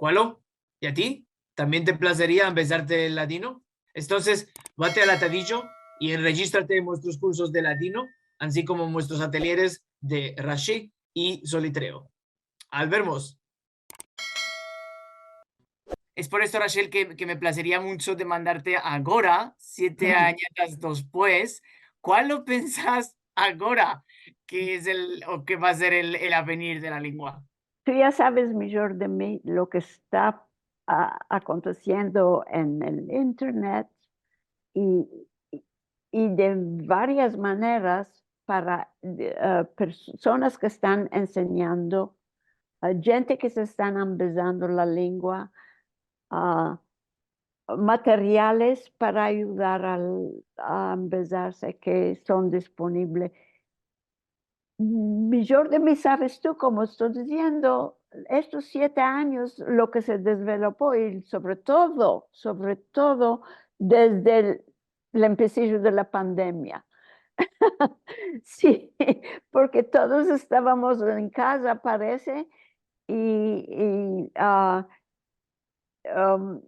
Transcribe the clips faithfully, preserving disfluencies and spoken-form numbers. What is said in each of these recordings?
Kualo? I a ti? Tambien te plazeria ambezarte el ladino? Entonses, vate al atadijo i enrejistrate en muestros kursos de ladino, ansi komo en muestros atelyeres de Rashi i Solitreo. Al vermos! Es por esto, Rachel, ke, ke me plazeria muncho demandarte agora, siete anyos despues, kualo pensas agora ke es el, o ke va a ser el, el avenir de la lengua? Tu ya saves mijor de mi lo ke esta, a, akontesiendo en el internet i, i, i de varias maneras para, eh, personas ke estan ensenyando, a djente ke se estan ambezando la lengua, a materiales para ayudar al, a ambezarse ke son disponibles. Mijor de mi saves tu, komo esto diziendo, estos siete anyos, lo ke se desvelopo, i sovre todo, sovre todo, desde el, el empesijo de la pandemia. Si, porke todos estavamos en kaza, parese, i, i, a, am,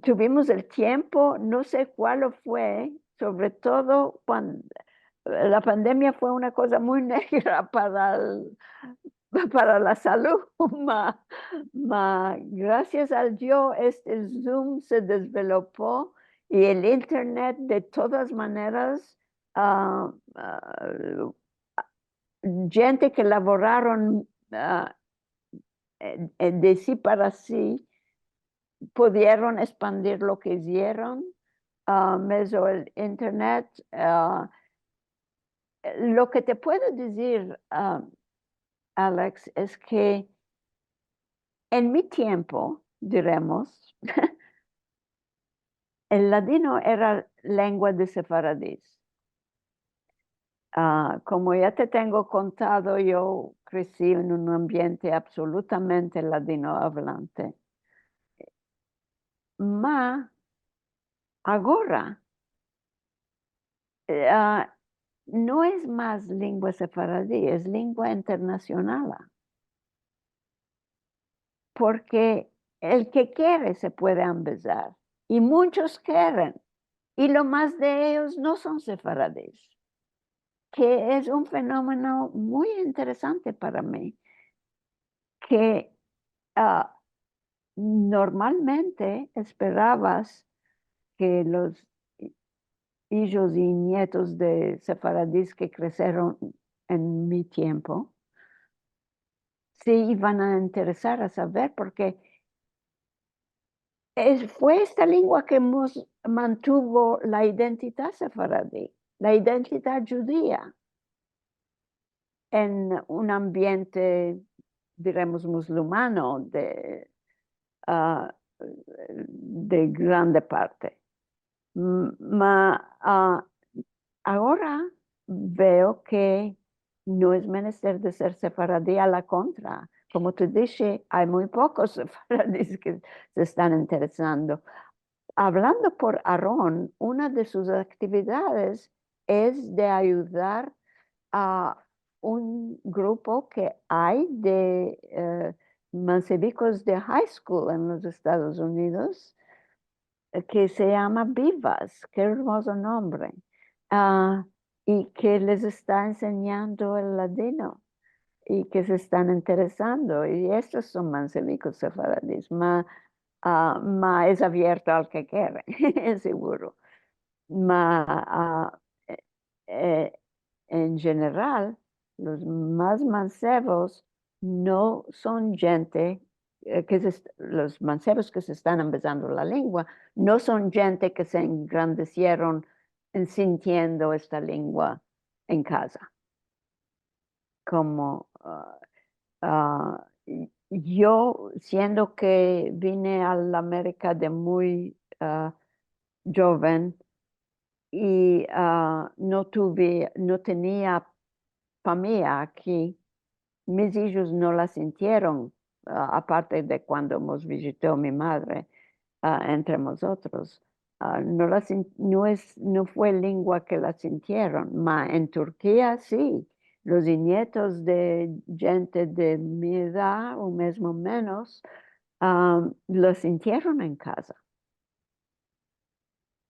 tuvimos el tiempo, no se kualo fue, sovre todo kuando la pandemia fue una koza muy negra para el, para la salud, ma, ma, grasias al Dio, este Zoom se desvelopo i el internet de todas maneras, a, a, djente ke lavoraron, a, e, e, de si para si, pudieron espandir lo ke izieron, a, medio el internet. A, lo ke te puedo dizir, a, Alex, es ke en mi tiempo, diremos, el ladino era lengua de sefaradis. A, komo ya te tengo kontado, yo kresi en un ambiente absolutamente ladino avlante. Ma agora, e, a, no es mas lengua sefaradi, es lengua internasionala. Porke el ke kere se puede ambezar, i munchos keren, i lo mas de eyos no son sefaradis, ke es un fenomeno muy interesante para mi, ke, a, normalmente esperavas ke los i-, ijos i nietos de sefaradis ke kreseron en mi tiempo se ivan a interesar a saver, porke es, fue esta lengua ke mos mantuvo la identidad sefaradi, la identidad djudia en un ambiente, diremos, musulmano de, a, de grande parte. M-, ma, a, agora veo ke no es menester de ser sefaradi, a la kontra. Komo te dishe, ay muy pokos sefaradis ke se estan interesando. Avlando por Aron, una de sus aktividades es de ayudar a un grupo ke ay de, e, mansevikos de high school en los Estados Unidos, e, ke se yama Vivas, ke ermozo nombre, a, i ke les esta ensenyando el ladino, i ke se estan interesando, i estos son mansevikos sefaradis, ma, a, ma es avierto al ke kere, seguro. Ma, a, e, e, en jeneral, los mas mansevos no son djente, e, ke se est-, los mansevos ke se estan ambezando la lengua no son djente ke se engrandesieron en sintiendo esta lengua en kaza. Komo, a, a, yo, siendo ke vine a la Amerika de muy, a, djoven, i, a, no tuve, no tenia famiya aki, mis ijos no la sintieron, a, aparte de kuando mos vijito mi madre, a, entre mozotros. A, no la sin-, no es, no fue lengua ke la sintieron, ma en Turkia si. Los nietos de djente de mi edad, o mezmo menos, ah, lo sintieron en kaza.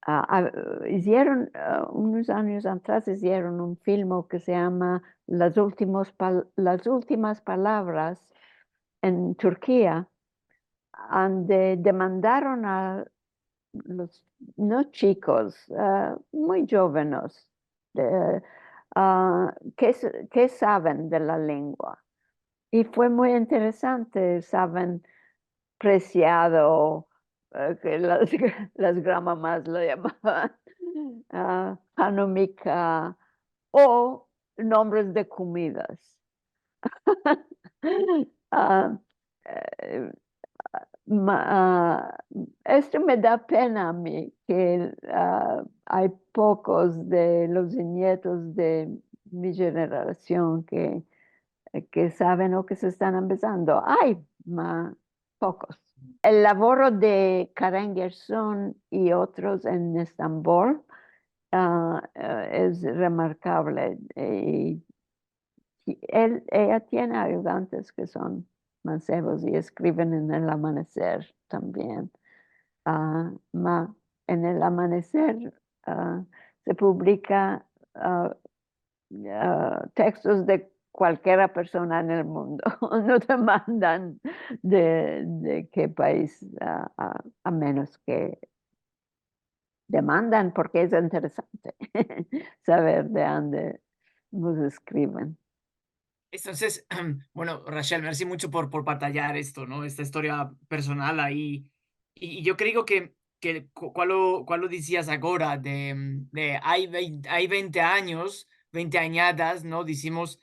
Ah, ah, izieron, ah, unos anyos atras izieron un filmo ke se yama Las ultimos pal-, Las ultimas palavras en Turkia, ande demandaron a los, no chikos, ah, muy djovenes, de, ah, ke s-, ke saven de la lengua. I fue muy interesante, saven, presiado, eh, ke las, las gramamas lo yamavan, ah, hanumika, o nombres de komidas. Ah, eh, ma-, ah, esto me da pena a mi, ke, ah, ay pokos de los nietos de mi jenerasion ke, ke saven o ke se estan ambezando. Ay, ma pokos. El lavoro de Karen Gerson i otros en Estambol, ah, eh, es remarkable. Eh, i el, eya tiene ayudantes ke son mansevos i eskriven en El Amaneser tambien. Ah, ma, en El Amaneser, ah, se publika, ah, ah, tekstos de kualkera persona en el mundo. No demandan de, de ke pais, ah, ah, a menos ke demandan, porke es interesante saver de ande mos eskriven. Entonses, bueno, Rachel, mersi muncho por, por partajar esto, no? Esta istoria personal ayi. I, i yo kreo ke, ke ku-, kual lo, kual lo dizias agora, de, de ay vente, ay vente anyos, vente anyadas, no? Dizimos,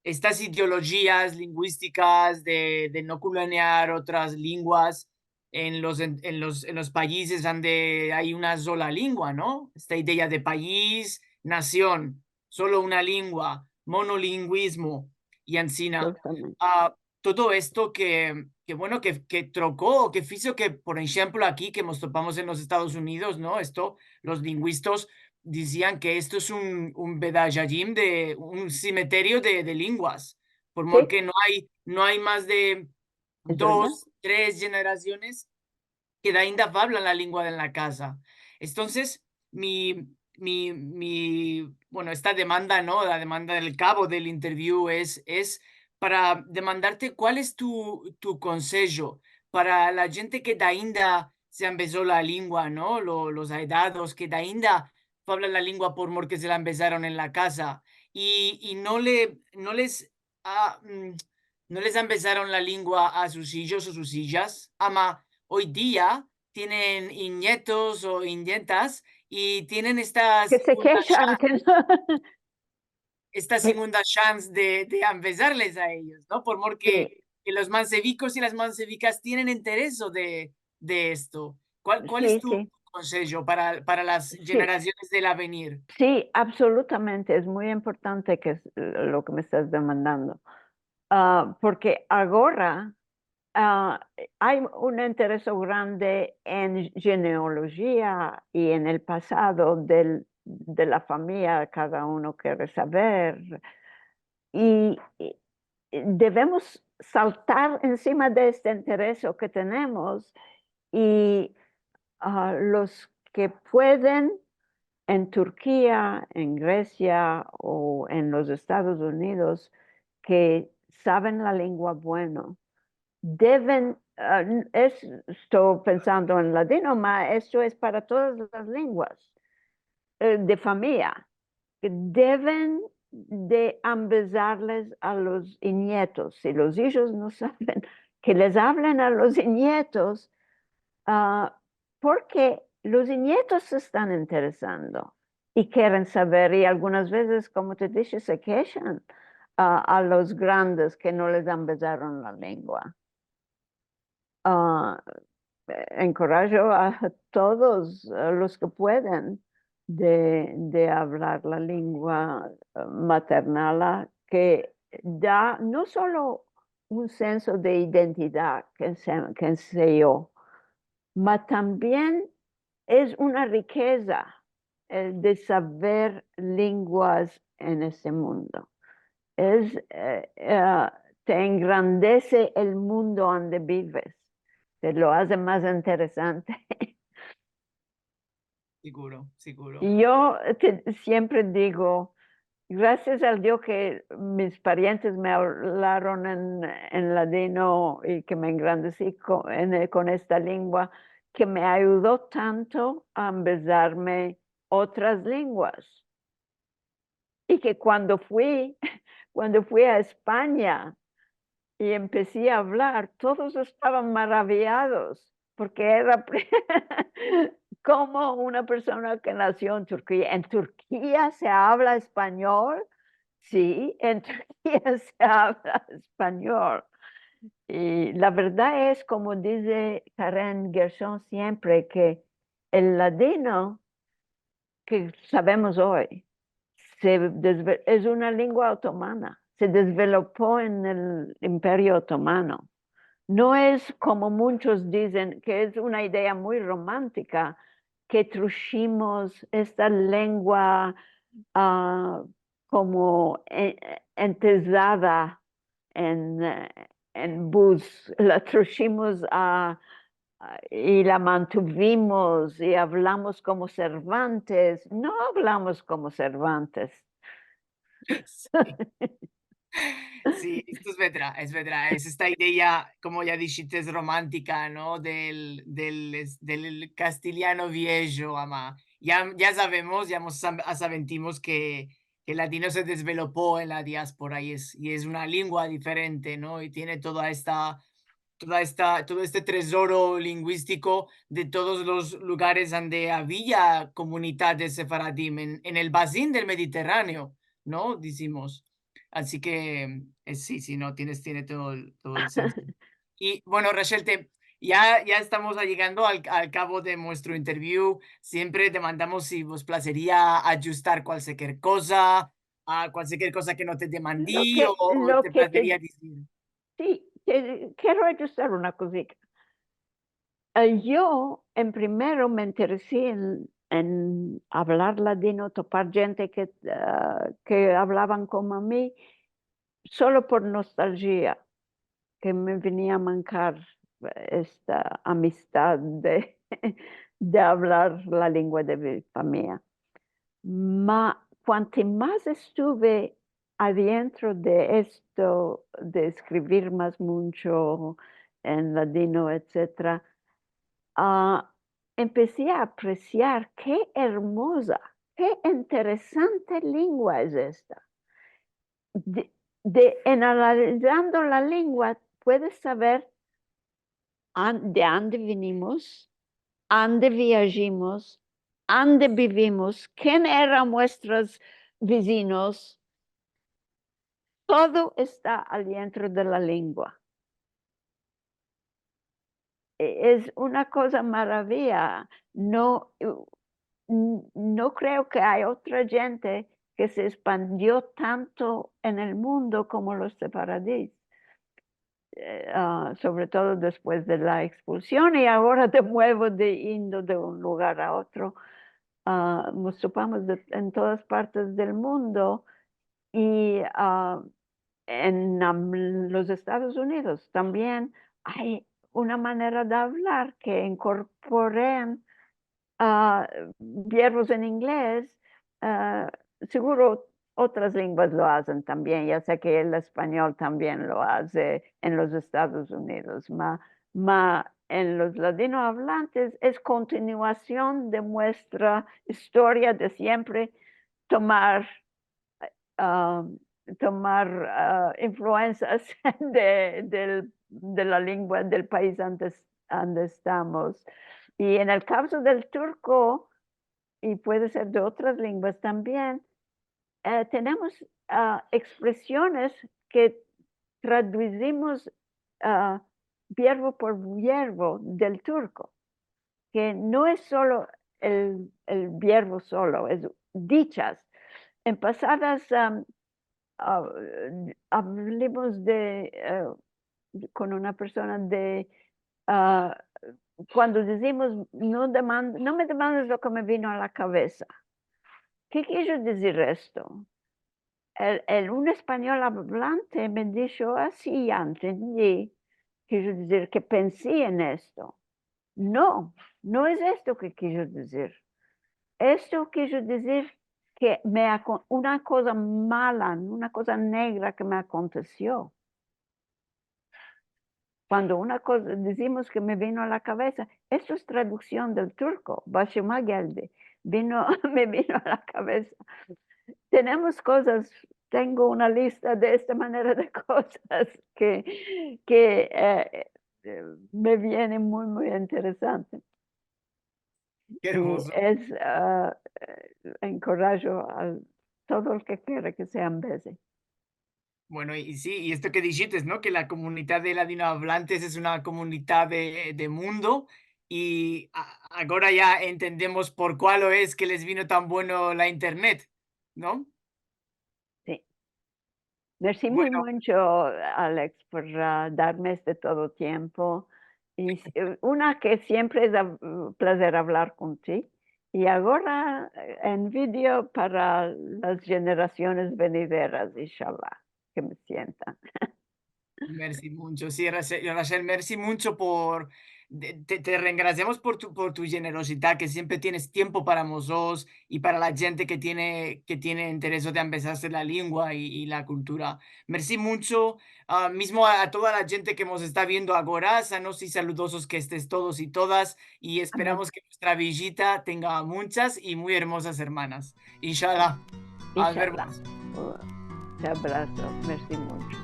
estas ideolojias linguistikas de, de no kulonear otras lenguas en los, en, en los, en los paizes ande ay una zola lengua, no? Esta idea de paiz, nasion, solo una lengua, monolinguizmo, i ansina. Egzaktamente. Ah, todo esto ke, ke, bueno, ke, ke troko, ke fizo ke, por enshemplo, aki ke mos topamos en los Estados Unidos, no? Esto, los linguistas dizian ke esto es un, un bedajayim de, un simeterio de, de lenguas, por mor ke no ay, no ay mas de dos, tres jenerasiones ke dainda avlan la lengua en la kaza. Entonses, mi, mi, mi, bueno, esta demanda, no? La demanda del kavo del interview es, es para demandarte kual es tu, tu konsejo para la djente ke dainda se ambezo la lengua, no? Lo, los aedados ke dainda avlan la lengua por mor ke se la ambezaron en la kaza. I, i no le, no les a, mm, no les ambezaron la lengua a sus ijos o sus ijas, ama oy dia tienen inyetos o inyetas i tienen esta segunda shan-, esta segunda shans de, de ambezarles a eyos, no? Por mor ke, ke los mansevikos i las mansevikas tienen intereso de, de esto. Kual, kual es tu konsejo para, para las jenerasiones del avenir? Si, absolutamente. Es muy importante ke es lo ke me estas demandando. Ah, porke agora, ah, ay un intereso grande en jenealojia i en el pasado del, de la famiya, kada uno kere saver. I, i devemos saltar ensima de este intereso ke tenemos i, ah, los ke pueden en Turkia, en Gresia o en los Estados Unidos ke saven la lengua bueno, deven, ah, n-, es-, esto pensando en ladino, ma esto es para todas las lenguas, eh, de famiya, ke deven de ambezarles a los inyetos. Si los ijos no saven, ke les avlen a los inyetos, ah, porke los inyetos se estan interesando i keren saver, i algunas vezes, komo te dishe, se keshan a, a los grandes ke no les ambezaron la lengua. Ah, enkorajo a todos, a los ke pueden, de, de avlar la lengua, eh, maternala, ke da no solo un senso de identidad, ke se, ke se yo, ma tambien es una rikeza, eh, de saver lenguas en este mundo. Es, eh, eh, te engrandese el mundo ande bives. te lo aze mas interesante. Siguro, siguro. Yo te- siempre digo, grasias al Dio ke mis parientes me avlaron en, en ladino i ke me engrandesi ko- en el- kon esta lengua, ke me ayudo tanto a ambezarme otras lenguas. I ke kuando fui, kuando fui a Espanya i empesi a avlar, todos estavan maraviyados, porke era pri- komo una persona ke nasio en Turkia. En Turkia se avla espanyol? Si, en Turkia se avla espanyol. I la verdad es, komo dize Karen Gershon siempre, ke el ladino ke savemos oy se dezve- es una lengua otomana, se dezvelopo en el Imperio Otomano. No es komo munchos dizen, ke es una idea muy romantika, ke trashimos esta lengua, a, komo e- entezada en, e, en buz, la trashimos a, a- i la mantuvimos i avlamos komo Servantes. No avlamos komo Servantes. Si, esto es vedra, es vedra. Es esta idea, komo ya dishites, romantika, no? Del, del, es- del kastiliano viejo, ama. Ya, ya savemos, ya mos- saventimos ke, ke el ladino se dezvelopo en la diaspora i es, i es una lengua diferente, no? I tiene toda esta, toda esta, todo este tezoro linguistiko de todos los lugares ande avia komunidades sefaradim en, en el bazin del Mediterraneo, no? Dizimos. Ansi ke, e, si, si, no, tienes, tiene todo el, todo el sentido. I, bueno, Rachel, te, ya, ya estamos ayegando al, al kavo de muestro interview. Siempre demandamos si vos plazeria ajustar kualsiker koza, a kualsiker koza ke no te demandi o, o te plazeria dizir. Si, te- kero ajustar una kozika. E, yo, en primero, me interesi en, en avlar ladino, topar djente ke, a, ke avlavan komo a mi, solo por nostalgia, ke me venia a mankar esta amistad de, de avlar la lengua de mi famiya. Ma, kuanto mas estuve adientro de esto, de eskrivir mas muncho en ladino, etsetera, a, empesi a apresiar ke ermoza, ke interesante lengua es esta. De, de, en analizando la lengua, puedes saver an- de ande vinimos, ande viajimos, ande bivimos, ken eran muestros vizinos. Todo esta adientro de la lengua. E- es una koza maraviya. No, e, n- no kreo ke ay otra djente ke se espandio tanto en el mundo komo los sefaradis, e, a, sovre todo despues de la ekspulsion i agora de muevo de indo de un lugar a otro. A, mos topamos de- en todas partes del mundo i, a, en am- los Estados Unidos tambien ay una manera de avlar ke inkorporan, a, vierbos en inglez. A, siguro otras lenguas lo azen tambien, ya sea ke el espanyol tambien lo aze en los Estados Unidos, ma, ma en los ladinoavlantes es kontinuasion de muestra istoria de siempre tomar, a, tomar, a, influensias de, del- de la lengua del pais ande, ande estamos. I en el kavzo del turko, i puede ser de otras lenguas tambien, e, tenemos, a, ekspresiones ke traduzimos, a, vierbo por vierbo del turko, ke no es solo el, el vierbo solo, es dichas. En pasadas, am, a, avlimos de, e, kon una persona de, a, kuando dizimos, no deman- no me demandes lo ke me vino a la kavesa. Ke kijo dizir esto? El, el, un espanyol avlante me disho ansi, ya entendi kijo dizir ke pensi en esto. No, no es esto ke kijo dizir. Esto kijo dizir ke me akon-, una koza mala, una koza negra ke me akontesio. Kuando una koza dizimos ke me vino a la kavesa, esto es traduksion del turko, bashıma geldi, vino, me vino a la kavesa. Tenemos kozas, tengo una lista de esta manera de kozas ke, ke, e, e, me vienen muy, muy interesante. Ke ermozo. I es, a, e, enkorajo a todo el ke kera ke se ambeze. Bueno, i si, i esto ke dishites, no? Ke la komunidad de ladinoavlantes es una komunidad de, de mundo, i a-, agora ya entendemos por kualo es ke les vino tan bueno la internet, no? Si. Mersi muy muncho, Alex, por, a, darme este todo tiempo. I s-, e, una ke siempre es a-, plazer avlar kon ti. I agora, e, en video para las jenerasiones venideras, inshallah, ke me sientan. Mersi muncho. Si, Rachel, Rachel, mersi muncho por, te, te, te rengrasiamos por tu, por tu jenerozidad, ke siempre tienes tiempo para mozotros i para la djente ke tiene, ke tiene interes de ambezarse la lingua i, i la kultura. Mersi muncho, a, mizmo a, a toda la djente ke mos esta viendo agora, sanos i saludozos ke estesh todos i todas, i esperamos ke vuestra vijita tenga munchas i muy ermozas ermanas. Inshallah. Al vermos. Te abraso. Mersi muncho.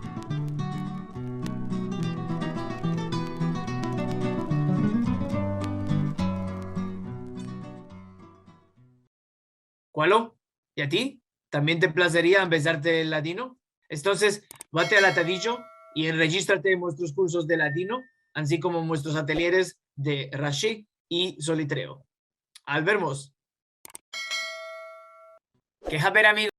Kualo? I a ti? Tambien te plazeria ambezarte el ladino? Entonses, vate al atadijo i enrejistrate en muestros kursos de ladino, ansi komo en muestros atelieres de Rashi i Solitreo. Al vermos. Ke haber, amigos.